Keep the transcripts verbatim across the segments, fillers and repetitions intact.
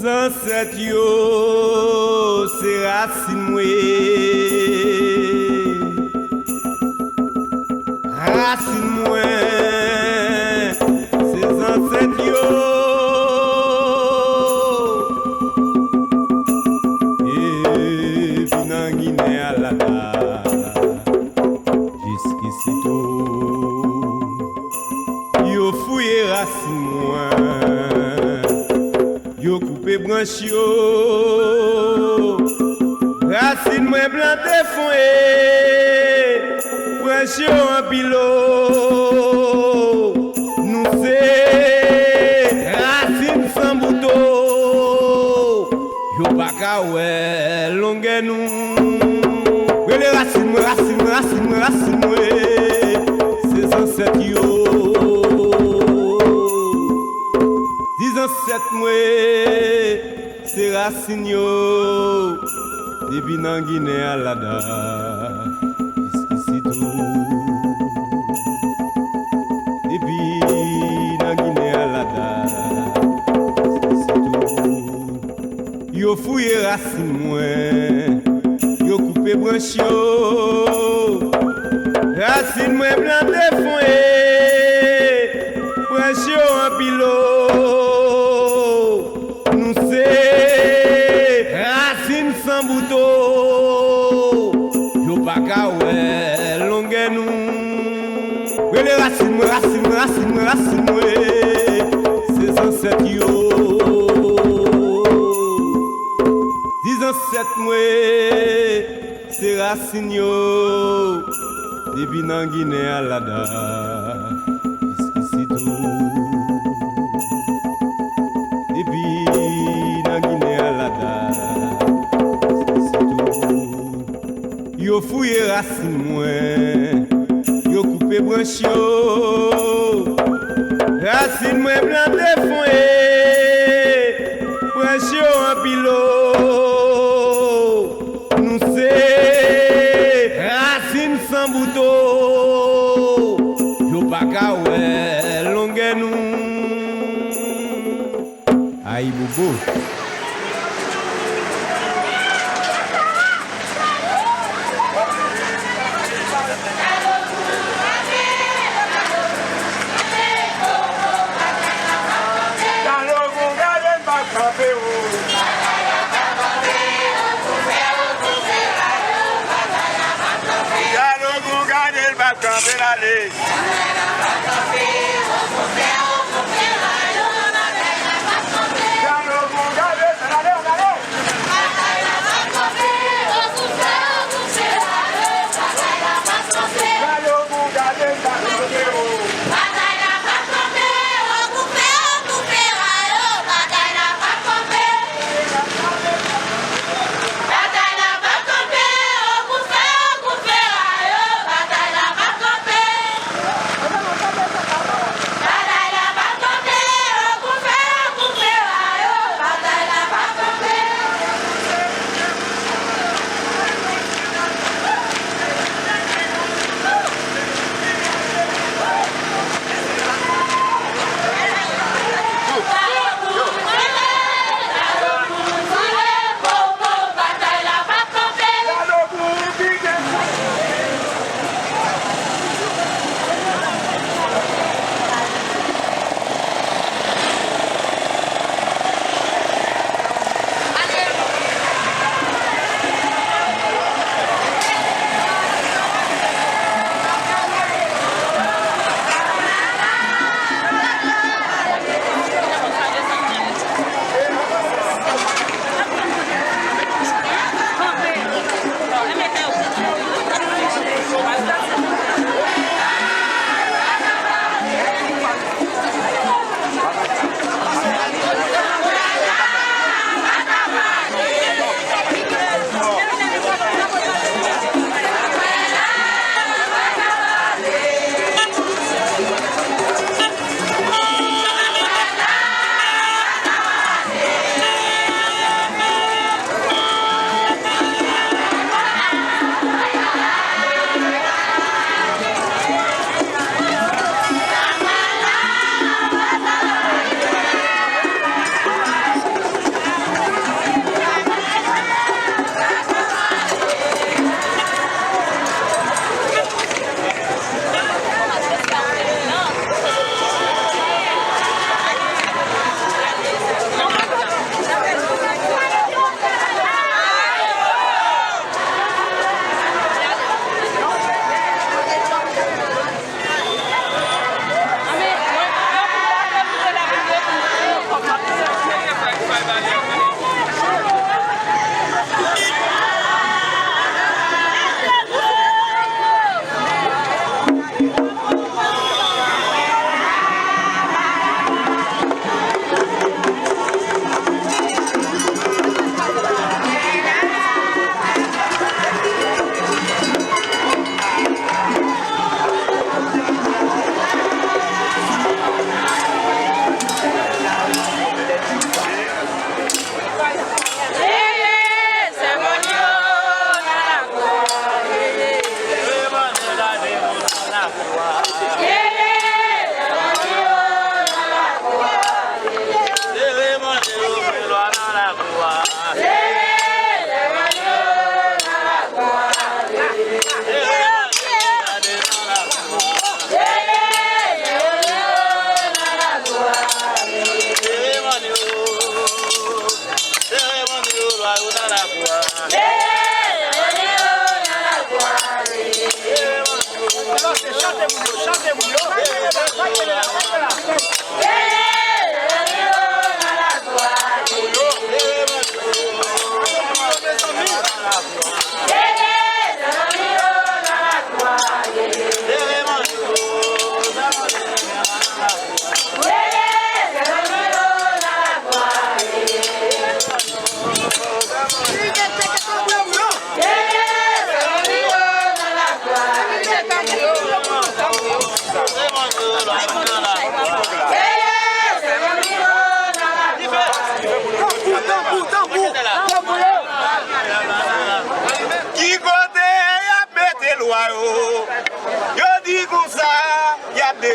Zansèt yo se rasin mwen. Rasin mwen se zansèt yo. Epi nan Ginen Alada, jiskisi tou. Yo fouye rasin mwen, yo koupe branch yo. Rasin mwen plante fon e branch yo anpile. Nou se rasin san bouton. Yo pa ka wè longè nou. Rele rasin mwen, rasin mwen, rasin mwen, rasin mwen. Se zansèt yo. Di zansèt mwen, se rasin yo. Depi nan Ginen Alada, jiskisi tou. Depi nan Ginen Alada, jiskisi tou. Yo fouye rasin mwen, yo koupe branch yo. Rasin mwen plante fon e branch yo anpile. Nou se rasin san bouton. Yo pa ka wè longè nou. Rele rasin mwen, rasin mwen, rasin mwen, rasin mwen. Se zansèt yo. Di zansèt mwen, se rasin yo. Depi nan Ginen Alada, jiskisi tou. Depi nan Ginen Alada, jiskisi tou. Yo fouye rasin mwen, yo koupe branch yo. Rasin mwen plante fon e branch yo anpile. Nou se rasin san bouton. Yo pa ka wè longè nou. Ayibobo. Dyalòg ou gade l pa kanpe l ale.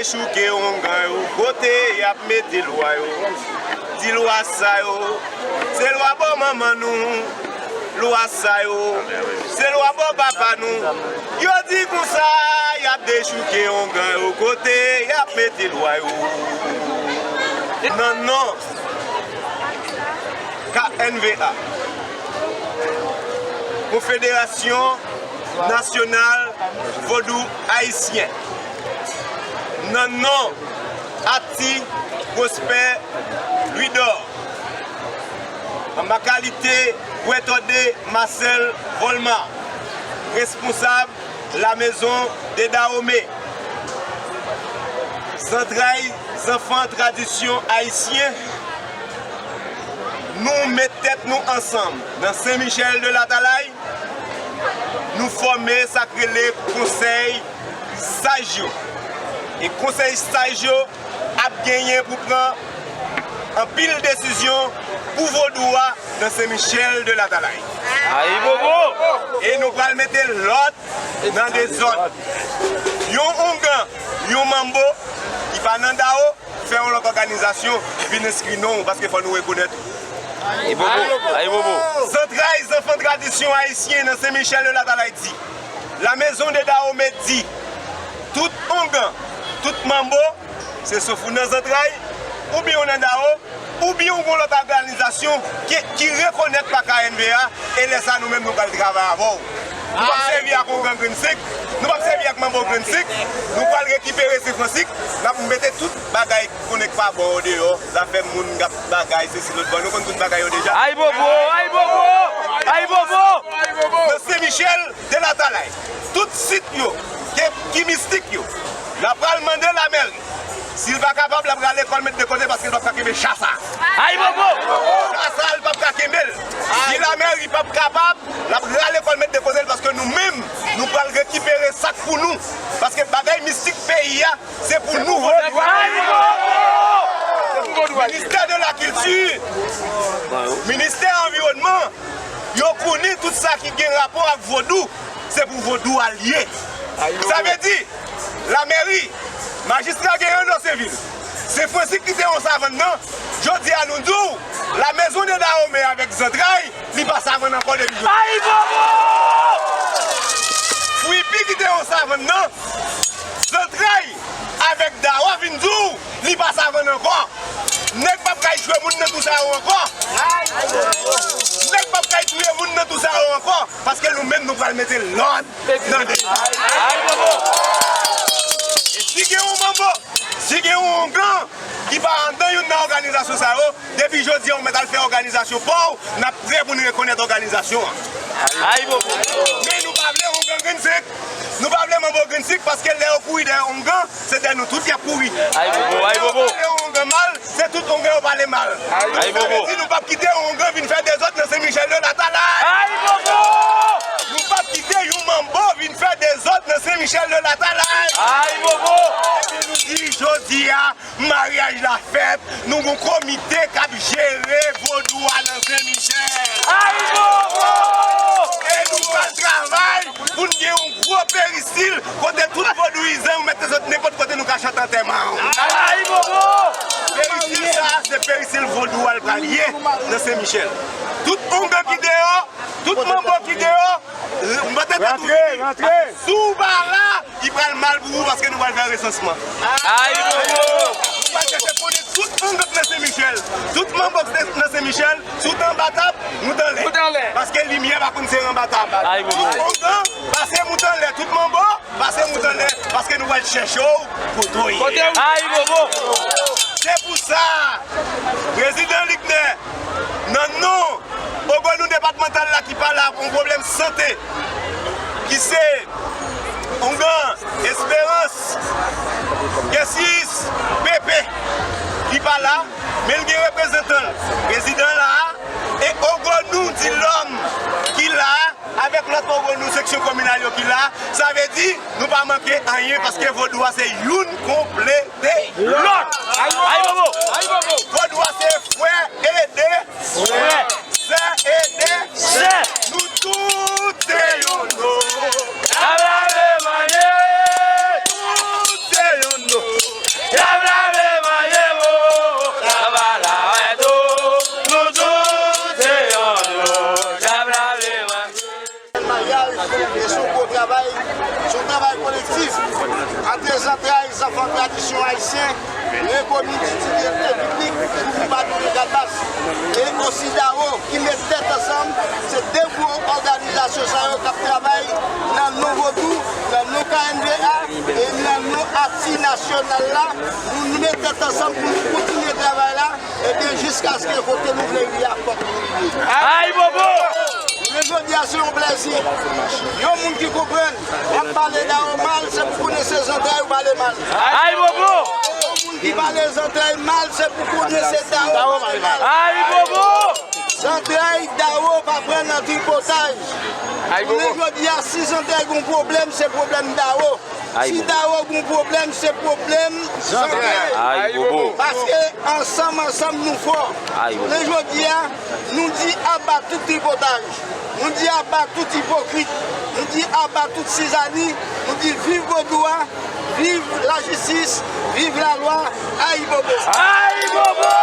Dechouke ongan yo, kote y ap mete lwa yo? Di lwa sa yo, se lwa bò manman nou. Lwa sa yo, se lwa bò papa nou. Yo di konsa, y ap dechouke ongan yo, kote y ap mete lwa yo? Nan non K N V A, Konfederasyon Nasyonal Vodou Ayisyen, nan non Ati Prosper Louidor, an ma kalite Bwètòde Marcel Volmar, responsab La Maison de Dahomey, Zantray Zanfan Tradisyon Ayisyen, nou met tèt nou ansanm nan Sen Michèl de Latalay, nou fòme sa k rele Konsèy Saj yo. E Konsèy Saj yo ap genyen pou pran anpil desizyon pou vodou a nan Sen Michèl de Latalay. Ayibobo! E nou pral mete lòd nan dezòd. Yon ongan, yon manbo ki pa nan Dao, fè yon lòt òganizasyon, vin enskri non w, paske fò nou rekonèt ou. Ayibobo! Ayibobo! Zantray Zanfan Tradisyon Ayisyen nan Sen Michèl de Latalay di, La Maison de Dahomey di, tout ongan, tout manbo, se sof ou nan zantray, oubyen ou nan Dao, oubyen ou gon lòt òganizasyon ki, ki rekonèt pa K N V A, e lè sa nou menm nou pral travay avè w. Nou p ap sèvi ak ongan grenn sik, nou p ap sèvi ak manbo grenn sik, nou pral rekipere sifransik, n ap mete tout bagay ki konnen k pa bon yo deyò, zafè moun k ap bagay, sesi lòt bò, nou konn tout bagay yo deja. Ayibobo! Ayibobo! Ayibobo! Nan Sen Michèl de Latalay, tout sit yo, ke, ki mistik yo, n ap pral mande lamèri. Si l pa kapab, l ap rale kò l met de kote paske l p ap ka kenbe cha sa. Ayibobo! Cha sa, l p ap ka kenbe l. Si lamèri p ap kapab, l ap rale kò l met de kote l paske nou menm, nou pral rekipere sa k pou nou. Paske bagay mistik peyi a, se pou nou vodou a. Ayibobo! Ministè de la Kilti, Ministè Anviwònman, yo konnen tout sa ki gen rapò ak vodou, se pou vodou a l ye. Sa vle di, lamèri, majistra gen Reno Senvil, Sen Fransik ki te yon savann nan, jodi a nou di w, La Maison de Dahomey avèk Zantray, li pa savann ankò depi jodi. Ayibobo! Fwipi ki te yon savann nan, Zantray avèk Dao vin di w, li pa savann ankò. Nèg p ap kay jwe moun nan tou sa yo ankò. Nèg p ap kay touye moun nan tou sa yo ankò. Paske nou menm nou pral mete lòd nan de. Ayibobo! E si gen yon manbo, si gen yon ongan ki pa anndan youn nan òganizasyon sa yo, depi jodi a ou mèt al fè òganizasyon pa w, n ap prè pou n rekonèt òganizasyon an. Ayibobo! Men nou pa vle ongan grenn sik, nou pa vle manbo grenn sik, paske lè yo kouri dèyè ongan, se dèyè nou tout y ap kouri. Ayibobo! Ayibobo! Lè yo pale ongan mal, se tout ongan yo pale mal. Ayibobo! Sa vle di nou p ap kite ongan vin fè dezòd nan Sen Michèl de Latalay. Ayibobo! Nou p ap kite yon manbo vin fè dezòd nan Sen Michèl de Latalay. Ayibobo! Epi nou di jodi a, maryaj la fèt, nou gon komite k ap jere vodou a nan Sen Michèl. Ayibobo! E nou pral travay pou n gen yon gwo perisil kote tout vodouyizan ou mete zot nenpòt kote nou ka chante antèman. Ayibobo! Perisil sa a, se perisil vodou a l pral ye nan Sen Michèl. Tout ongan ki deyò, tout manbo ki deyò, mete tèt ou vini. Si w pa la, li pral mal pou ou paske nou pral fè resansman. Ayibobo! Nou pral chèche konnen tout ongan k nan Sen Michèl, tout manbo k nan Sen Michèl, si w t anba tab, nou t anlè. Paske limyè pa konn sere anba tab. Ayibobo! Tout ongan, pase mout anlè, tout manbo, pase mout anlè, paske nou pral chèche w kote w ye. Ayibobo! Se pou sa, prezidan Liknè, nan non Ogonu depatmantal la ki pa la pou yon pwoblèm sante, ki se Ongan Esperans Gesius Pepe, ki pa la, men l gen reprezantan l, prezidan la a, e Ogonu Dilòm ki la a, avèk lòt Ogonu seksyon kominal yo ki la. Sa vle di, nou pa manke anyen paske vodou a se youn konplete lòt. Ayibobo! Ayibobo! Vodou a se frè ede, frè, sè ede, sè. Nou tout se youn. Tout se youn. Zanfan tradisyon ayisyen, rekonèt itilite piblik pou Vivadou Legalbas e osi Dawo ki met tèt ansanm, se de gwo òganizasyon sa yo k ap travay nan non Vodou, nan non K N V A e nan non Ati Nasyonal la. Nou met tèt ansanm pou nou kontinye travay la. Ebyen, jiskaske kote nou vle rive a, fòk nou rive. Ayibobo! Men jodi a, se yon plèzi. Yon moun ki konprann, w ap pale Dawo mal, se pou konnen se zantray ou pale mal. Ayibobo! Yon moun ki pale zantray mal, se pou konnen se Dawo ou pale mal. Ayibobo! Zantray Dawo pa pran nan tripotaj. Jounen jodi a, si zantray gen yon pwoblèm, se pwoblèm Dawo. Si Dawo gen yon pwoblèm, se pwoblèm zantray. Paske ansanm, ansanm, nou fò. Jounen jodi a, nou di aba tout tripotaj. Nou di aba tout ipokrit. Nou di aba tout sizani. Nou di viv vodou a, viv lajistis, viv lalwa. Ayibobo! Ayibobo!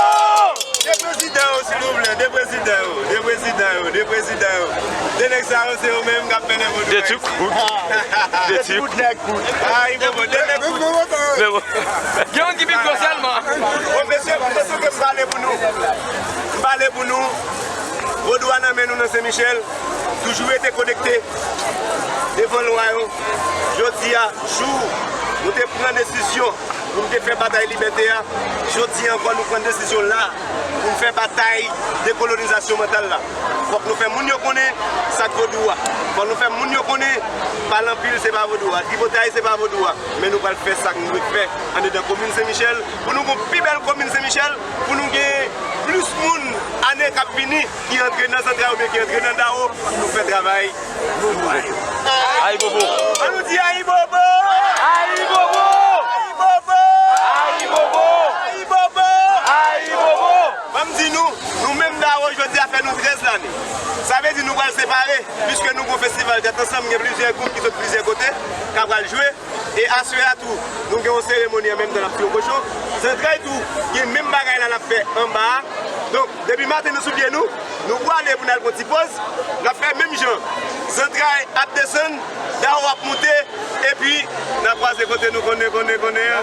De prezidan yo, silvouplè, de prezidan yo, de prezidan yo, de prezidan yo. De nèg sa yo, se yo menm k ap mennen vodou. De ti kout. De ti kout. Ayibobo, de nèg kout. Men bon. Gen yon ki pi gwo sèlman. Bon, mesye, mesye, ke m pale pou nou. M pale pou nou. Vodou a nan men nou nan Sen Michèl. Toujou rete konekte devan lwa yo. Jodi a, jou nou te pran desizyon pou n te fè batay libète a, jodi a ankò nou pran desizyon la pou n fè batay dekolonizasyon mantal la. Fòk nou fè moun yo konnen sa k vodou a. Fòk nou fè moun yo konnen pale anpil se pa vodou a, tripotay se pa vodou a. Men nou pral fè sa k nou dwe fè andedan komin Sen Michèl pou nou gon pi bèl komin Sen Michèl, pou nou gen plis moun ane k ap vini ki antre nan zantray oubyen ki antre nan Dawo pou nou fè travay. Ayibobo! An nou di ayibobo! Ayibobo! Ayibobo! Ayibobo! Ayibobo! Ayibobo! Ban m di nou, nou menm Dawo jodi a fè nou trèz lane. Sa vle di nou pral separe, piske nou gon festival tèt ansanm, gen plizyè gwoup ki sot plizyè kote, k ap pral jwe. E aswè a tou, nou gen yon seremoni an menm tan n ap tiye yon kochon. Zantray tou, gen menm bagay la l ap fè anba a. Donk, depi maten nou sou pye nou, nou pwale pou n al pran ti poz, n ap fè menm jan. Zantray ap desann, Dawo ap moute, epi n a kwaze kote nou konnen, konnen, konnen an.